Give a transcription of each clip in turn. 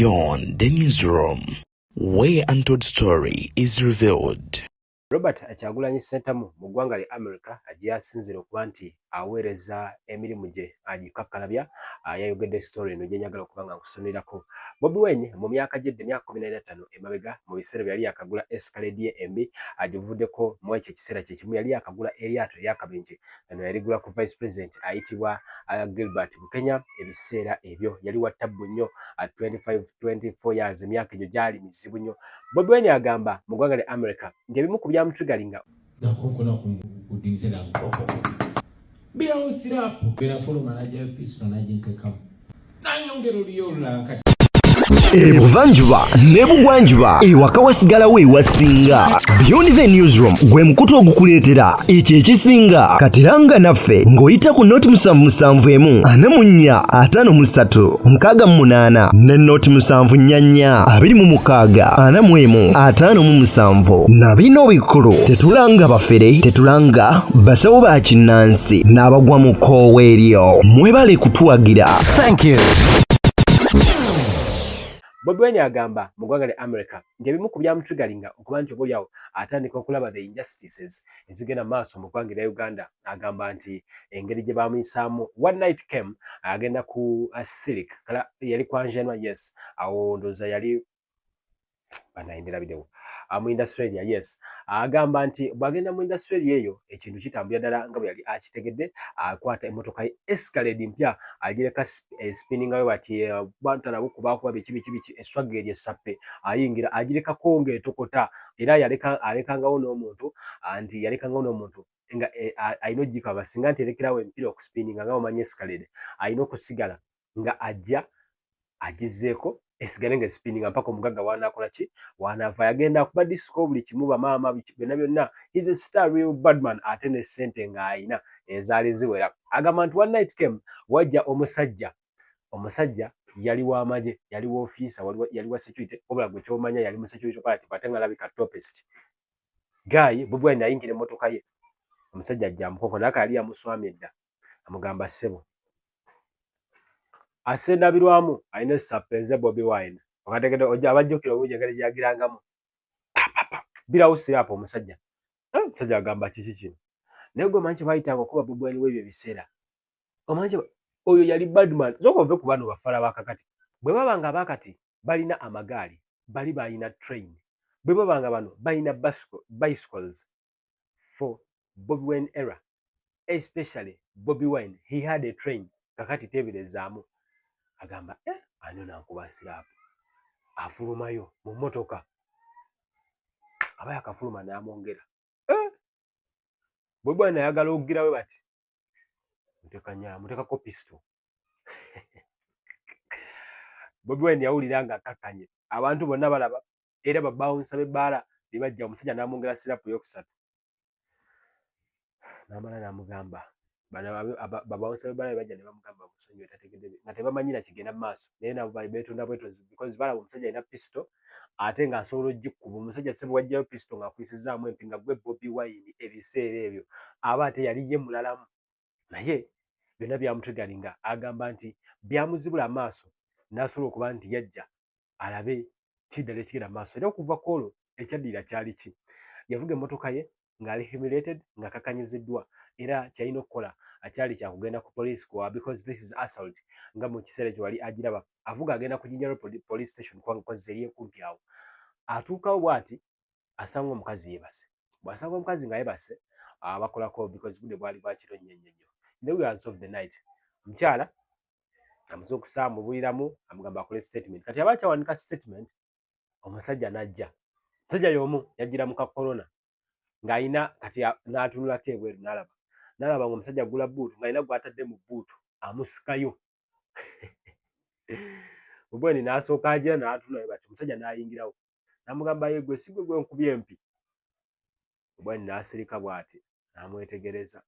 Beyond the Newsroom, where untold story is revealed. Robert Kyagulanyi Ssentamu mu ggwanga lya America gye yasinziira okuba nti aweereza emirimu gye agikakkalabya, yayogedde story eno gye njagala okuba nga nkusonirako. Bobi Wine mu myaka gy'edda, emyaka 15 emabega, mu biseera bye yali yakagula Escalade ye embi gye buvuddeko, mu ekyo ekiseera kye kimu yali yakagula eryato ery'akabenje. Eno yaligula ku vice president ayitibwa Gilbert Bukenya. Ebiseera ebyo yali wa tabbu nnyo at 25 24 years, emyaka egyo gyali mizibu nnyo. Bobi Wine agamba mu ggwanga lya America nti ebimu ku byamutriggeringa Nakonkona ku ddirisa nankoko birawo sirapu berafuluma, najjayo pisto, nagintekamu, nanyongera oluyo olulala kati. Ebuvanjuba n'ebugwanjuba, ewaka wasigalawo ewasinga. Beyond the Newsroom gwe mukutu ogukuleetera ekyo ekisinga. Katiranga naffe ng'oyita ku 077 44 53 68 ne 074 26 41 57. Na bino bikulu: tetulanga bafere, tetulanga basawo ba kinnansi n'abagwa mu kkoowa eryo. Mwebale kutuwagira. Thank you. Bobi Wine agamba mu ggwanga lya America nti ebimu ku byamutriggeringa okuba nti obaolyawo atandika okulaba the injustices ezigenda maaso mu ggwanga erya Uganda, agamba nti engeri gye bamuyisaamu. One night came, agenda ku Silk, yali kwanjenwa, yes, awo ndowooza yali banayindirabiddewo mu industry area. Yes, agamba nti bw'agenda mu industry area eyo, ekintu kitambulira ddala nga bwe yali akitegedde. Akwata emmotoka ye Escalade mpya, agireka spinningayo bati bantalabukubakuba biki biki biki, eswagga eryo essappe, ayingira agirekako ng'etokota. Era alekangawo n'omuntu, nti yalekangawo n'omuntu nga alina ogikaba singa nti erekerawo emipiira okuspinninga nga omanyi Escalade, alina okusigala nga ajja agizzeeko esigale nga espinninga mpaka omugagga wanakola ki, wanaava. Yagenda akuba disco, buli kimu, bamaama, byonna byonna. He's a star, real badman, ate ne ssente ng'ayina ezaali ziwera. Agamba nti one night came, wajja omusajja. Omusajja yali w'amagye, yali w'ofiisa, yali wa security, wabula gwe kyomanya yali mu security operative, ate nga alabika topest guy. Bobi Wine ayingira emmotoka ye, omusajja ajja amukoko, naye yali yamuswamye dda. Amugamba, "Ssebo, asendabirwamu alina essappe, nze Bobi Wine." Okategedde ojja abajjukira obungi engeri gyagirangamu birawo sirapu. Omusajja, omusajja agamba, "Kiki kino?" Naye gwe manyi kyebayitanga okuba Bobi Wine w'ebyo ebiseera, omanyi oyo yali badman. Sooka ove ku bano bafala bakakati. Bwe baba nga abakati balina amagaali, bali balina train. Bwe baba nga bano balina bicycles, for Bobi Wine era, especially Bobi Wine, he had a train. Kakati teeberezaamu, agamba, "Eh, ani nankuba sirapu?" Afulumayo mu mmotoka, aba yakafuluma n'amwongera, eh! Bobi Wine ayagala okugirawe bati mutekanya, mutekako pisto. Bobi Wine yawulira nga akakkanye, abantu bonna balaba, era babawunsa b'ebbaala ne bajja. Omusajja n'amwongera sirapu eyokusatu, n'amala n'amugamba, babawunsa b'ebbaala bajja ne bamugamba musonyiwe, tategedde, nga tebamanyira kigenda mu maaso. Naye nabo beetonda bwetonzi because balaba omusajja alina pisto ate ng'asobola ogikuba. Omusajja sebe wajjayo pisto ng'akuyisizaamu empi nga gwe Bobi Wine ebiseera ebyo aba ate yali ye mulalamu. Naye byonna byamutriggeringa. Agamba nti byamuzibula amaaso n'asobola okuba nti yajja alabe kiddala ekigenda mu maaso. Era okuva ku olwo ekyaddirira kyali ki? Yavuga emmotoka ye ng'ali humiliated, ng'akakanyiziddwa, era kyalina okukola akyali kyakugenda ku police kuwa, because this is assault. Nga mu kiseera ekyo wali agiraba avuga agenda ku Jinja Police Station, kubanga kozesa eri ekumpi awo. Atuukawo bw'ati asanga omukazi yeebase. Bw'asanga omukazi nga yeebase, abakolako, because budde bwali bwakiro nnyo nnyo nnyo, in the hours of the night. Omukyala amuze okusaba mubuliramu, amugamba akole statement. Kati aba akyawandika statement, omusajja n'ajja. Omusajja y'omu yajjira mu kakorona ng'alina kati n'atunulako ebweru, n'alaba ng'omusajja agula boot, ng'alina gw'atadde mu boot amusikayo. Obweni n'asooka agira n'atunula bati, omusajja n'ayingirawo n'amugamba, "Ye gwe, si gwe gwenkubye empi?" Obweni n'asirika bw'ati n'amwetegereza.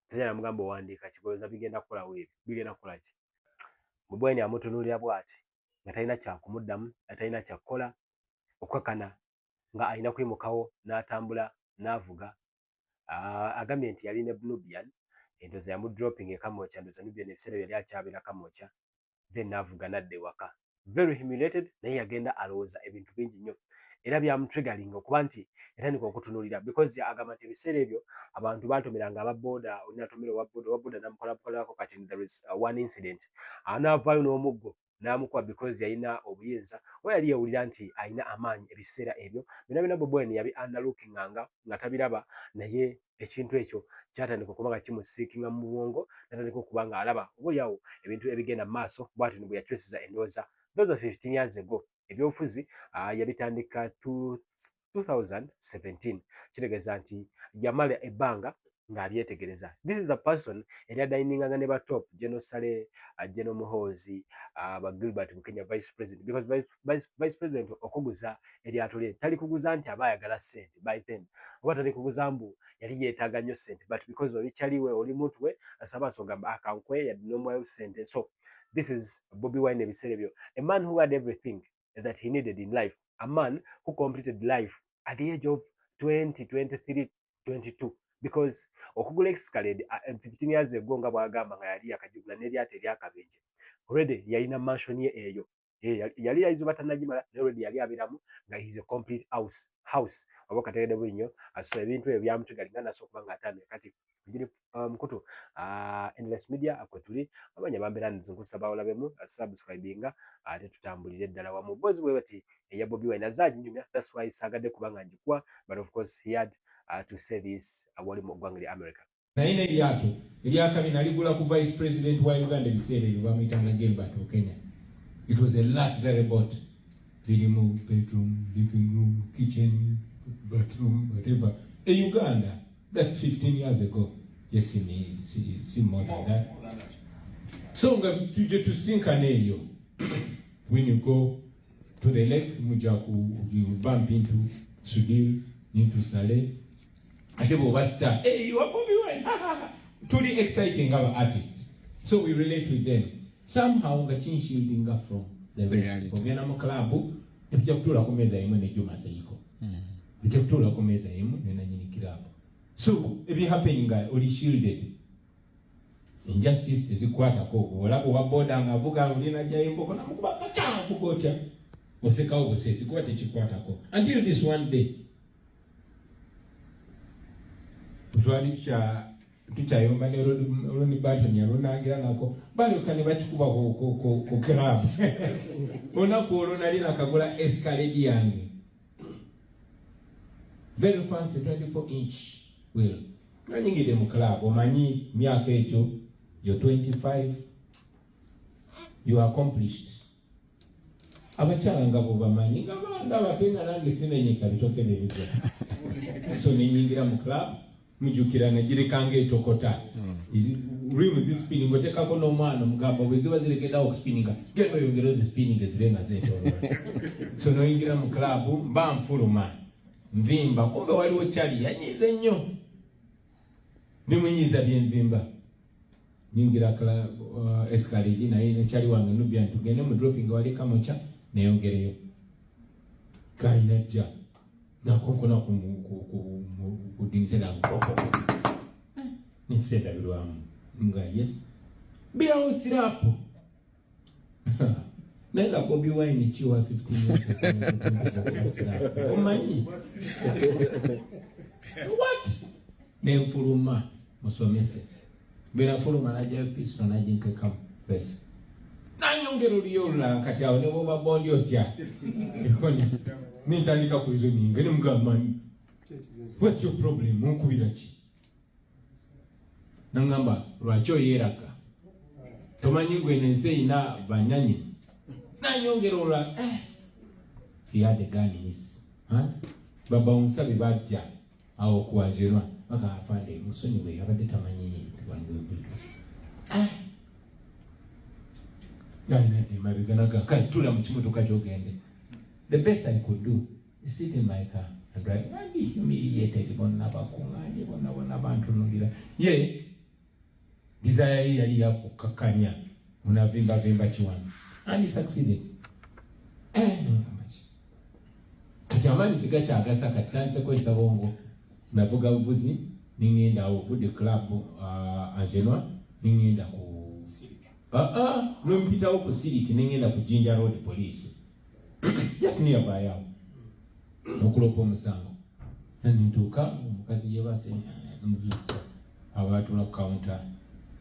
Omusajja n'amugamba, "Owandiika kigoloza bigenda kukolawo ebyo, bigenda kukola ki?" Bobweni amutunuulira bw'ati nga talina kyakumuddamu, nga talina kyakukola, okukakana nga alina kuyimukawo n'atambula n'avuga. Agambye nti yali ne Nubian, endowooza yamudropping e Kamwokya, ndowooza Nubian ebiseera yali akyabeera Kamwokya, then n'avuga n'adda ewaka. very humiliated, naye yagenda alowooza ebintu bingi nnyo era byamutriggeringa okuba nti yatandika okutunulira, because agamba nti ebiseera ebyo abantu batomeranga aba boda, olinatomera owa boda, owa boda namukolabukolako. Kati there is one incident, anaavaayo n'omuggo n'amukuba because yalina obuyinza oba yali yewulira nti alina amaanyi. Ebiseera ebyo byonna byonna Bobi Wine yabi underlookinganga nga tabiraba, naye ekintu ekyo kyatandika okuba nga kimusiikinga mu bwongo, natandika okuba nga alaba oba oliawo ebintu ebigenda mu maaso. Bwatyo bwe yakyusiza endowooza. Those are 15 years ago. Ebyobufuzi yabitandika 2017, kitegeeza nti yamala ebbanga ng'abyetegereza. This is a person eri adininganga ne ba top General Saleh, General Muhoozi, ba Gilbert Bukenya, vice president, because vice president okuguza eryato lye talikuguza nti aba ayagala ssente by then, oba talikuguza mbu yali yeetaaga nnyo ssente, but because oli kyaliwe, oli muntu we, asaba asogamba akankwe yadde n'omuwayo ssente. So this is Bobi Wine ebiseera ebyo, a man who had everything that he needed in life, a man who completed life at the age of 20, 23, 22, because okugula Escalade 15 years ago, nga bwagamba nga yali yakagigula n'eryato eryakabenje, already yalina mansion ye eyo. Yali yayizuba tannagimala, naye already yali abiramu nga is a complete house oba kategedde buli nnyo. So ebintu ebyo byamutugalinga naso okuba nga atandika. Kati giri mukutu Endless Media kwe tuli, abanya bambeera nze nkusaba olabemu, subscribinga, ate tutambulire ddala wamu. Bozi bwe bati eya Bobi Wine azaaginyumya, that's why saagadde kubanga njikuwa, but of course he had to say this wali mu ggwanga lya America. Naye n'eryato eryakabi naligula ku vice president wa Uganda ebiseera ebyo, bamuyitanga Gilbert Okenya. It was a luxury boat, lirimu bedroom, living room, kitchen, bathroom, whatever. E Uganda, that's 15 years ago. Yes, si more than that. So nga tuje tusinkana eyo, when you go to the lake, mujja ku you bump into Sudhir, into Saleh. Ate bw'oba star, hey, you are Bobi Wine, ha, ha, ha. Tuli exciting aba artist, so we relate with them somehow, nga kinshieldinga from the rest. Ogenda mu club, ojja kutuula ku mmeeza emu ne Juma Seiko, ojja kutuula ku mmeeza emu ne nanyini club. So ebi happening nga oli shielded, injustice tezikwatako. Olaba owa boda nga avuga, olina emboko namukuba kacankuga otya, osekawo busesi kuba tekikwatako, until this one day twali tukyayomba ne Ronnie Barton, yalunangira nako balyoka ne bakikuba ku club. Olunaku olwo nali nakagula Escalade yange, very fancy 24 inch wheel. Nanyingidde mu club, omanyi myaka ekyo, you're 25, you are accomplished. Abakyala nga bwebamanyi nga bandaba, ate nga nange simenyeka bitoke bebigwa. So nenyingira mu club, mujjukira nagirekanga etokota, rimu zispinning, otekako n'omwana omugamba bwe ziba zirekeddawo okuspinninga, genda oyongere ozispinning zibe nga zeetoloola. So noyingira mu club, mba nfuluma nvimba, kumbe waliwo kyali yanyiize nnyo, bimunyiiza byenvimba. Nyingira Escalade, naye nekyali wange Nubia, tugende mu dropping wali Kamokya, neyongereyo. Kayinajja nakonkona ku dinisa lange, nisendabirwamu nga yes, birawo sirapu. Naye nga Bobi Wine kiwa 15 years, omanyi what? Nenfuluma musomese. Bwenafuluma najjayo pisto, naginkekamu pesa, nanyongera oluyo olulala. Kati awo ne bwoba bondi otya, nentandika kureasoninga, nemugamba, "What's your problem? Munkubira ki?" Nangamba, "Lwaki oyeraga? Tomanyi gwe nensi eyina banyanyi?" Nanyongera olulala. Eh. He had a gun in his hand. Babawunsa be bajja awo kuwajerwa baka, "Afande, musonyiwe, yabadde tamanyi wandwebuli." Alina emabega naga, "Kale tula mu kimotoka kyogende." The best I could do is sit in my car and drive and be humiliated. Bonna bakuŋŋaanye, bonna bonna bantunulira. Ye desire ye yali yakukakanya onavimbavimba kiwano, and he succeeded. Eh, kati amaanyi tegakyagasa, kati tandise kwesa bwongo. Navuga buvuzi, niŋŋenda awo ovudde club Angenois, niŋŋenda ku Aa, lwempitawo ku Silk nengenda ku Jinja Road Police, just nearby awo, okulopa omusango. Nentuuka, omukazi yebase, abatula ku counter,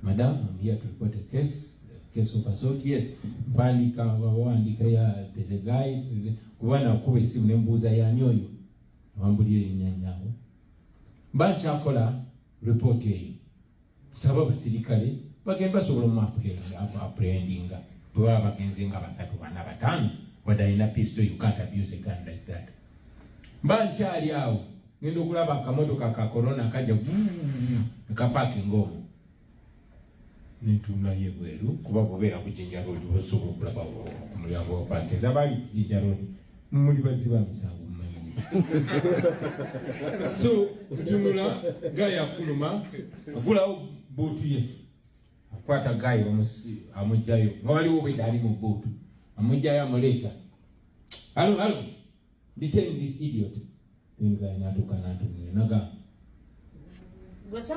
"Madam, I'm here to report a case, a case of assault." "Yes." Mpandika, bawandika ya there's a guy, kuba nakuba esimu nembuuza yani oyo, bambulira erinnya nyawo. Mba nkyakola report eyo, saba abasirikale bagenda basobola omu apprehendinga bwe baba bagenze nga basatu, bana, bataano, wadde alina pistol. You can't abuse a gun like that. Mba nkyali awo, ngenda okulaba akamotoka ka Corona kajja nekapakinga omwo. Nentunayo ebweru, kuba bubeera ku Jinja Road, osobola okulaba ku mulyango wa paaki ezabali ku Jinja Road. Muli baziba misango mumanyi. So ntunula, guy afuluma, agulawo boot ye, akwata guy amugjayo, nga waliwo obwedda ali mu boot, amugjayo, amuleeta, "Hello, hello, detain this idiot." Then guy natuuka nantunula naga,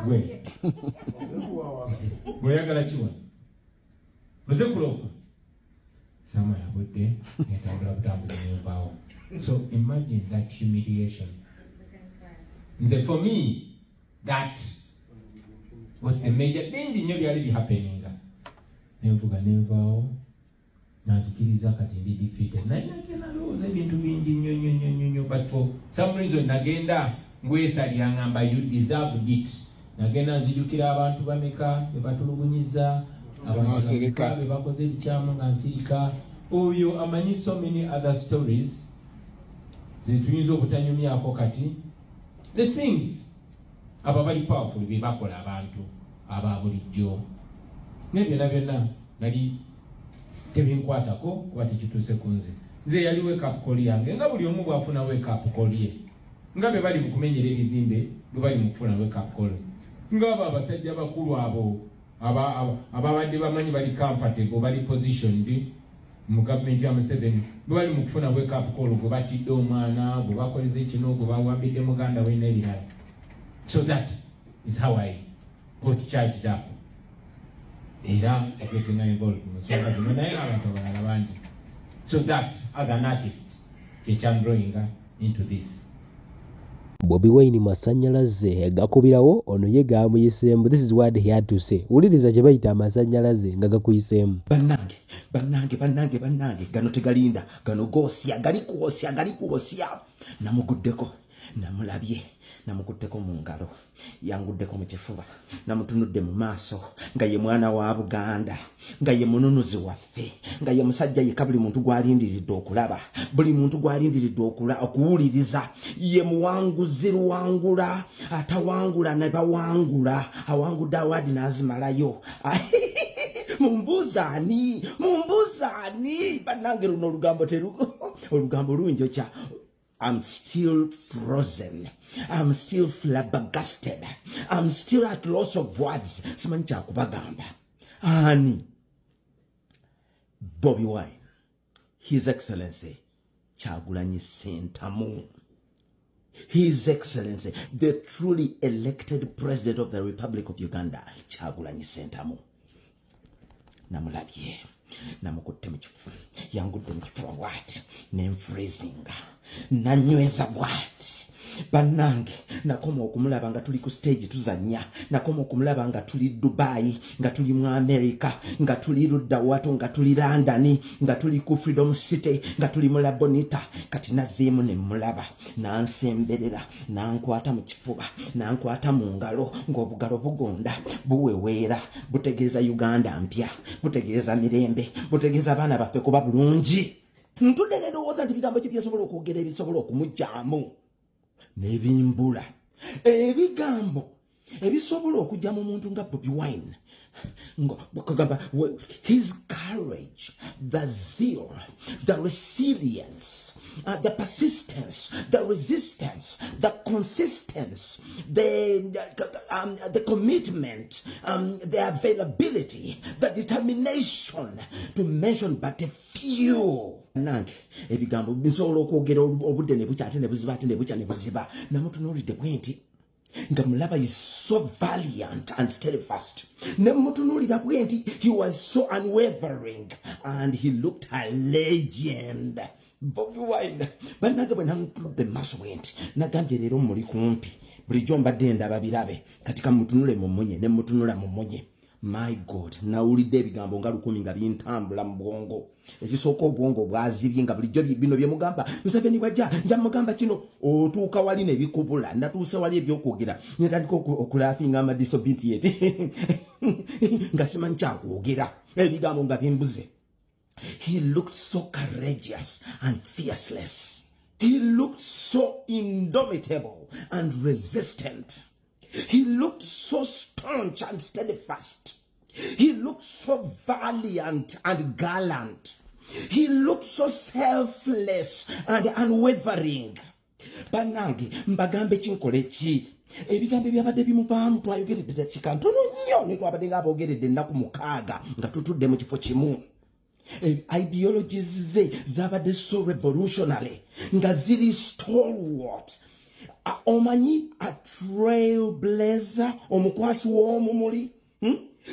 "Gwe bweyagala kiwano oze kulopa." Samala budde, netambula butambuzi nenvaawo. So imagine that humiliation. Nze for me that was the major. Bingi nnyo byali bihappeninga. Nenvuga nenvaawo, nanzikiriza kati ndi defeated. Naye nagenda ndowooza ebintu bingi nnyo nnyo nnyo nnyo nnyo, but for some reason nagenda ngwesalira, ngamba, "You deserved it." Nagenda nzijukira abantu bameka bebatulugunyiza, abantu Nosirika. bameka bebakoze ebikyamu nga nsirika. Oyo amanyi so many other stories zetuyinza obutanyumyako kati, the things abo abali powerful bye bakola abantu aba bulijjo. Naye byonna byonna nali tebinkwatako kuba tekituuse ku nze. Nze yali wake up call yange, nga buli omu bwafuna wake up call ye, nga bwe bali mu kumenyera ebizimbe, bwe bali mu kufuna wake up calls, nga abo abasajja bakulu abo ababadde bamanyi bali comfortable, bali positioned mu gavumenti ya Museveni, bwe bali mu kufuna wake up call, gwe batidde omwana, gwe bakoleza ekino, gwe bawambidde muganda we n'ebirala. So that is how I got charged up era getting involved mu nsonga zino, naye abantu abalala bangi. So that, as an artist, kyekyandrawinga into this. Bobi Wine masannyalaze gakubirawo ono ye gamuyiseemu. This is what he had to say. Wuliriza kye bayita amasannyalaze nga gakuyiseemu. Bannange, bannange, bannange, bannange, gano tegalinda, gano goosya, gali kwosya, gali kwosya. Namuguddeko, namulabye, namukutteko mu ngalo, yanguddeko mu kifuba, namutunudde mu maaso nga ye mwana wa Buganda, nga ye mununuzi waffe, nga ye musajja yekka buli muntu gw'alindiridde okulaba, buli muntu gw'alindiridde okuwuliriza. Ye muwanguzi luwangula, atawangula ne bawangula, awangudde award n'azimalayo. Mumbuuzaani, mumbuuzaani, bannange, luno olugambo teru, olugambo lunjokya. I'm still frozen. I'm still flabbergasted. I'm still at loss of words. Simanyi kyakubagamba. Ani? Bobi Wine. His Excellency Kyagulanyi Ssentamu. His Excellency, the truly elected President of the Republic of Uganda, Kyagulanyi Ssentamu. Namulabye, namukutte mu kifu, yangudde mu kifuba bwati, nenfreezinga, nanyweza bwati. Bannange, nakoma okumulaba nga tuli ku stage tuzannya, nakoma okumulaba nga tuli Dubai, nga tuli mu America, nga tuli ludda wato, nga tuli London, nga tuli ku Freedom City, nga tuli mu Labonita. Kati nazzeemu ne mulaba, nansemberera, nankwata mu kifuba, nankwata mu ngalo, ng'obugalo bugonda buweweera, butegeeza Uganda mpya, butegeeza mirembe, butegeeza abaana baffe kuba bulungi. Ntudde nendowooza nti bigambo ki byensobola okwogera ebisobola okumugyamu n'ebimbula, ebigambo ebisobola okujja mu muntu nga Bobi Wine, kugamba his courage, the zeal, the resilience, the persistence, the resistance, the consistency, the commitment, the availability, the determination, to mention but a few. Nange ebigambo nsobola okwogera obudde ne bukya, ate ne buziba, ate ne bukya ne buziba. Namutunuulidde bwe nti. Nga mulaba is so valiant and steadfast. Ne mutunuulira bwe nti he was so unwavering and he looked a legend. Bobi Wine, bannange, bwe namutuludde mu maaso bwe nti nagambye, leero muli kumpi. Bulijjo mbadde ndaba birabe, kati kamutunule mu munye. Ne mutunula mu munye, my God, nawulidde ebigambo nga 1000 nga bintambula mu bwongo. Ekisooka, obwongo bwazibye, nga bulijjo bino bye mugamba Museveni bwajja nja mugamba kino, otuuka wali ne bikubula. Natuuse wali ebyokwogera, netandika okulaafinga ama disobedient, nga simanyi kyakwogera, ebigambo nga bimbuze. He looked so courageous and fearless. He looked so indomitable and resistant. He looked so staunch and steadfast. He looked so valiant and gallant. He looked so selfless and unwavering. Bannange, mbagambe kinkole ki? Ebigambo ebyabadde bimuvaamu, twayogeredde dakika ntono nnyo, ne twabadde ng'aboogeredde ennaku 60 nga tutudde mu kifo kimu. Ideologies ze zabadde so revolutionary, nga ziri stalwart. Omanyi a trailblazer, omukwasi w'omumuli,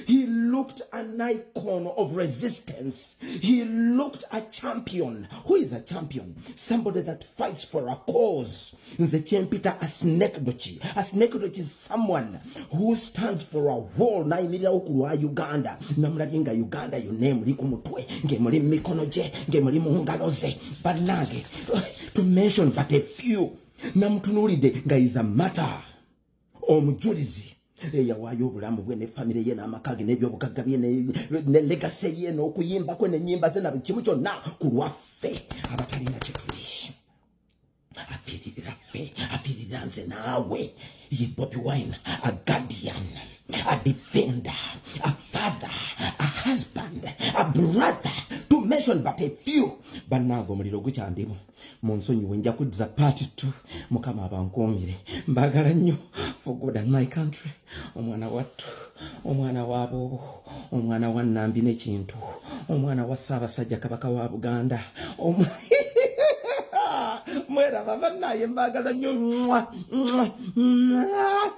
He looked an icon of resistance. He looked a champion. Who is a champion? Somebody that fights for a cause. Nze kyempita a synecdoche. A synecdoche is someone who stands for a whole, n'ayimirirawo ku lwa Uganda. Namulabye nga Uganda yonna emuli ku mutwe, ng'emuli mu mikono gye, ng'emuli mu ngalo ze. Bannange, to mention but a few, namutunuulidde nga is a martyr, omujulizi eyawaayo obulamu bwe ne famire ye n'amaka ge n'ebyobugagga bye ne legacy ye n'okuyimba kwe n'ennyimba ze na buli kimu kyonna ku lwaffe abatalina kye tuli. Afiiririra ffe, afiiririra nze naawe. Ye Bobi Wine, a guardian, a defender, a father, a husband, a brother, to mention but a few. Bannange, omuliro gukyandimu, mu nsonyiwe, nja kuddiza part 2. Mukama abankuumire, mbagala nnyo. For God and my country. Omwana wattu, omwana wa boobo, omwana wa Nambi n'ekintu, omwana wa Ssaabasajja Kabaka wa Buganda. Mweraba bannaye, mbagala nnyo. Mwa, mwa, mwa.